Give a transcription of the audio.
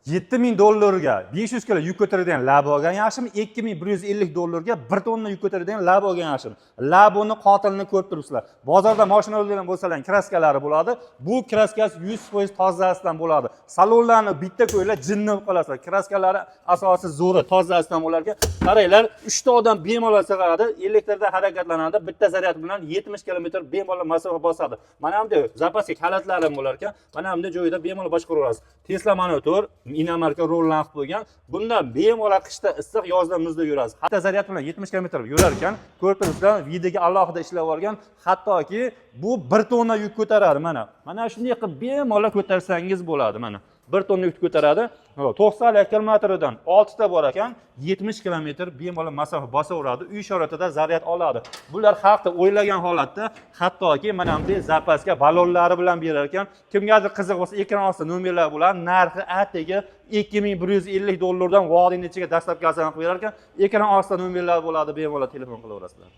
7000 dollarga 500 kilo yuk ko'taradigan Labo olgan yaxshimi, 2150 dollarga 1 tonna yuk ko'taradigan Labo olgan yaxshimi? Laboni qotilini ko'rib turibsizlar. Bozorda mashina olgan bo'lsalar, краска lari bo'ladi. Bu краска si 100% tozasidan bo'ladi. Salonlarni bitta ko'ylar, jinni bo'lib qolasizlar. Краска lari asosi zo'ri, tozasidan bo'lar ekan. Qaranglar, 3 ta odam bemalol sig'adi, elektrda harakatlanadi, bitta zaryad bilan 70 kilometr bemalol masofa bosadi. Mana bunday запаска kalitlarim bo'lar ekan. Mana bunday joyida bemalol boshqaraverasiz. Tesla motor, иномарка roldan qilib qo'ygan. Bundan bemalol qishda issiq, yozda muzda yurasiz. Hatto zaryad bilan 70 kilometr yurar ekan. Ko'rib turibsizlar, вид iga alohida ishlab olgan. Hattoki bu 1 tonna yuk ko'taradi mana. Mana shunday qilib bemalol ko'tarsangiz bo'ladi mana. 1 tonna yuk ko'taradi. 90 akkumulyatoridan 6 ta bor ekan, 70 kilometr bemalol masofa bosaveradi. Uy sharoitida zaryad oladi. Bular haqda o'ylagan holatda hattoki mana bunday запаска ballonlari bilan berar ekan. Kimgadir qiziq bo'lsa, ekran ostida nomerlar bo'ladi. Narxi atigi 2150 dollardan vodiyni ichiga доставка sini qilib berar ekan. Ekran ostida nomerlar bo'ladi, bemalol telefon qilaverasizlar.